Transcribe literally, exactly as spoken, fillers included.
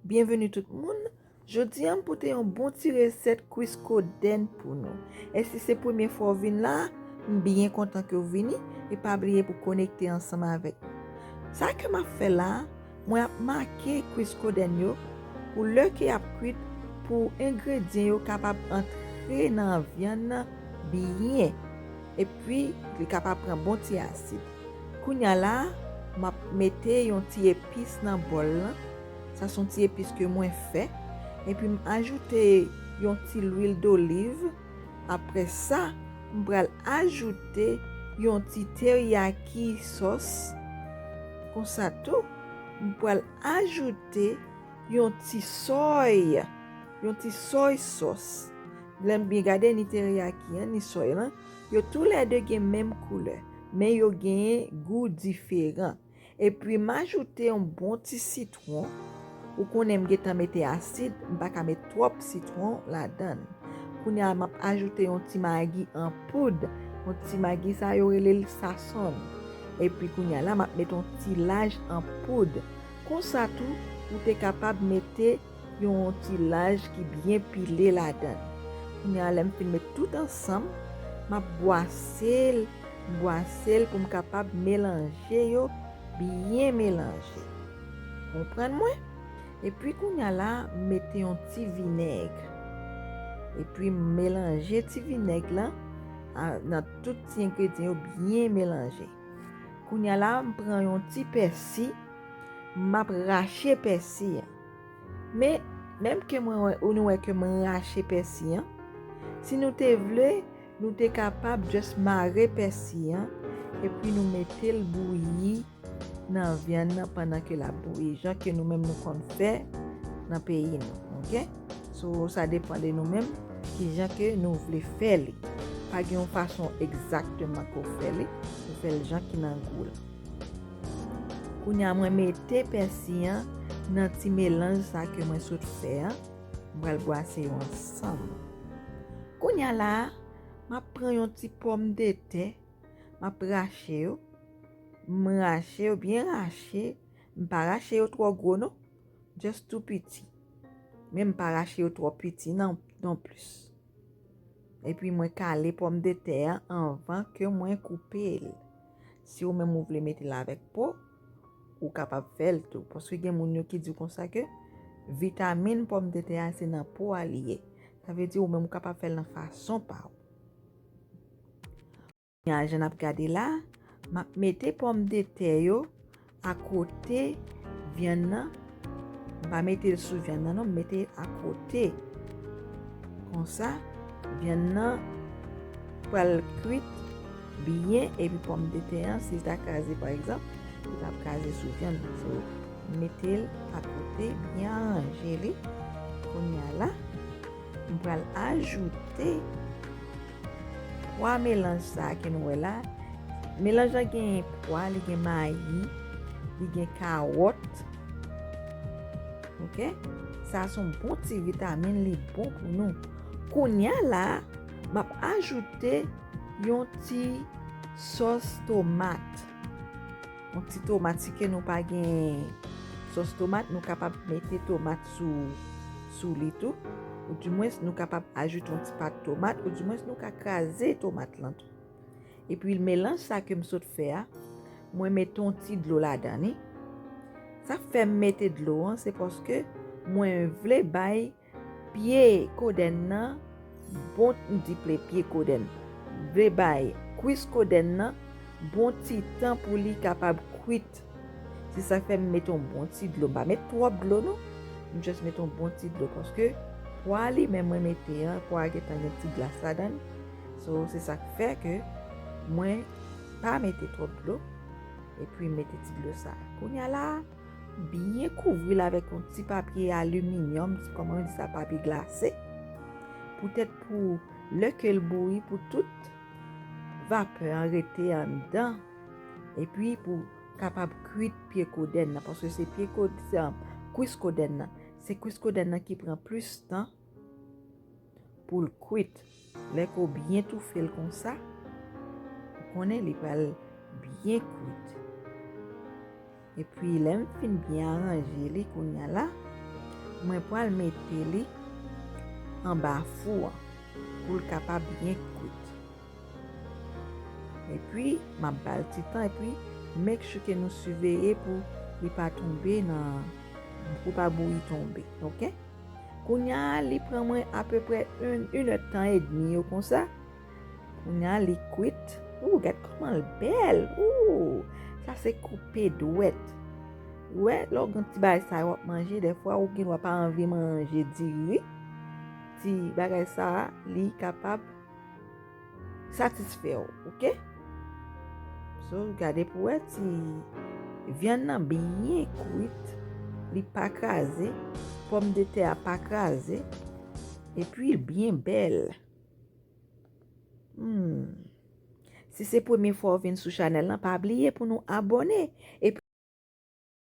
Byenveni tout moun. Jodi a m pote yon bon ti resèt kwis kodèn pou nou. E si se premye fwa w vin la, m byen kontan ke w vini e pa bliye pou konekte ansanm avèk nou. Sa ke m ap fè la, mwen ap make kwis kodèn yo pou lè ke y ap kwit, pou engredyan yo kapab antre nan vyann nan byen. Epi, li kapab pran bon ti asid. Kounya la, m ap mete yon ti epis nan bòl lan. Sa se yon ti epis ke mwen fè. Epi m ajoute yon ti lwil doliv. Apre sa, m pral ajoute yon ti teriyaki sòs. Konsa tou, m pral ajoute yon ti sòy, yon ti sòy sòs. Lè m byen gade, ni teriyaki an, ni sòy lan, yo toulède gen menm koulè, men yo genyen gou diferan. Epi m ajoute yon bon ti sitwon. Ou konnen m gentan mete asid, m pa ka met twòp sitwon ladan l. Kounya m ap ajoute yon ti magi an poud. Yon ti magi sa yo rele l sasonn. Epi kounya la m ap mete yon ti laj an poud. Konsa tou, ou te kapab mete yon ti laj ki byen pile ladan l. Kounya lè m fin met tout ansanm, m ap bwase l, m bwase l pou m kapab melanje yo, byen melanje. Konprann mwen? Epi kounya la, m mete yon ti vinèg. Epi m melanje ti vinèg lan a, nan tout ti engredyan yo byen melanje. Kounya la, m pran yon ti pèsi, m ap rache pèsi an. Men, menm ke mwen wè, ou nou wè ke mwen rache pèsi an, si nou te vle, nou te kapab just mare pèsi an, epi nou mete l bouyi nan vyann nan pandan ke l ap bouyi, jan ke nou menm nou konn fè nan peyi nou, oke? So, sa depann de nou menm, ki jan ke nou vle fè li. Pa gen yon fason egzakteman ke w fè li, ou fè l jan ki nan gou l. Kounya mwen mete pèsi an nan ti melanj sa ke mwen sot fè an. M pral bwase yo ansanm. Kounya la, m ap pran yon ti pòmdetè, m ap rache yo. M rache yo, byen rache. M pa rache yo twò gwo non, just tou piti. Men m pa rache yo twò piti non, non plis. Epi mwen kale pòmdetè an anvan ke mwen koupe l. Si ou menm ou vle mete l avèk po, ou kapab fè l tou. Paske gen moun yo ki di konsa ke vitamin pòmdetè a se nan po a li ye. Sa vle di ou menm ou kapab fè l nan fason pa w. Kounya jan n ap gade la, m ap mete pòmdetè yo akote vyann nan. M pa mete l sou vyann nan non, m mete l akote. Konsa, vyann nan pral kwit byen epi pòmdetè an, si l ta kraze pa egzanp, li p ap kraze sou vyann nan. So, m mete l akote, byen aranje li. Kounya la, m pral ajoute pwa melanj sa a ke nou wè la. Melanj lan gen pwa, li gen mayi, li gen kawòt. Oke? Sa se yon bon ti vitamin, li bon pou nou. Kounya la, m ap ajoute yon ti sòs tomat. Yon ti tomat, si ke nou pa gen sòs tomat, nou kapab mete tomat sou, sou li tou. Oudimwens, nou kapab ajoute yon ti pat tomat, oudimwens, nou ka kraze tomat lan tou. Epi, melanj sa ke m sot fè a, mwen mete yon ti dlo ladan li. Sa k fè m mete dlo an, se paske mwen vle bay pye kodèn nan, bon, m di ple pye kodèn, vle bay kwis kodèn nan bon ti tan pou li kapab kwit. Se sa k fè m mete yon bon ti dlo. M pa met twòp dlo non. M just mete yon bon ti dlo paske pwa li menm mwen mete an, pwa a gentan gen ti glas ladan l. So, se sa k fè ke mwen pa mete twòp dlo. Epi m mete ti dlo sa. Kounya la, byen kouvri l avèk yon ti papye aliminyòm, kòman yo di sa, papye glase. Poutèt pou lè ke l bouyi, pou tout vapè an rete anndan. Epi pou kapab kwit pye kodèn nan, paske se pye kod-, se, um, kwis kodèn nan. Se kwis kodèn nan ki pran plis tan pou l kwit. Lè ke w byen toufe l konsa, ou konnen li pral byen kwit. Epi lè m fin byen aranje li kounya la, Mwen pral mete li anba fou an pou l kapab byen kwit. Epi, m ap ba l ti tan, epi make sure ke nou siveye pou li pa tonbe nan, pou pa bouyi tonbe, oke? Kounye a, li pran mwen apeprè yon, yon èdtan edmi yo konsa. Kounye a, li kwit. Ou, gad kòman l bèl. Ou, sa se koupe dwèt. Ou wè, lè w gen ti bagay sa yo w ap manje, dèfwa ou gen dwa pa anvi manje diri. Ti bagay sa a, li kapab satisfè w, oke? So, gade pou wè ti vyann nan byen kwit, li pa kraze, pòmdetè a pa kraze, epi l byen bèl. Hmm. Si se premye fwa w vin sou chanèl lan, pa bliye pou nou abòne. Epi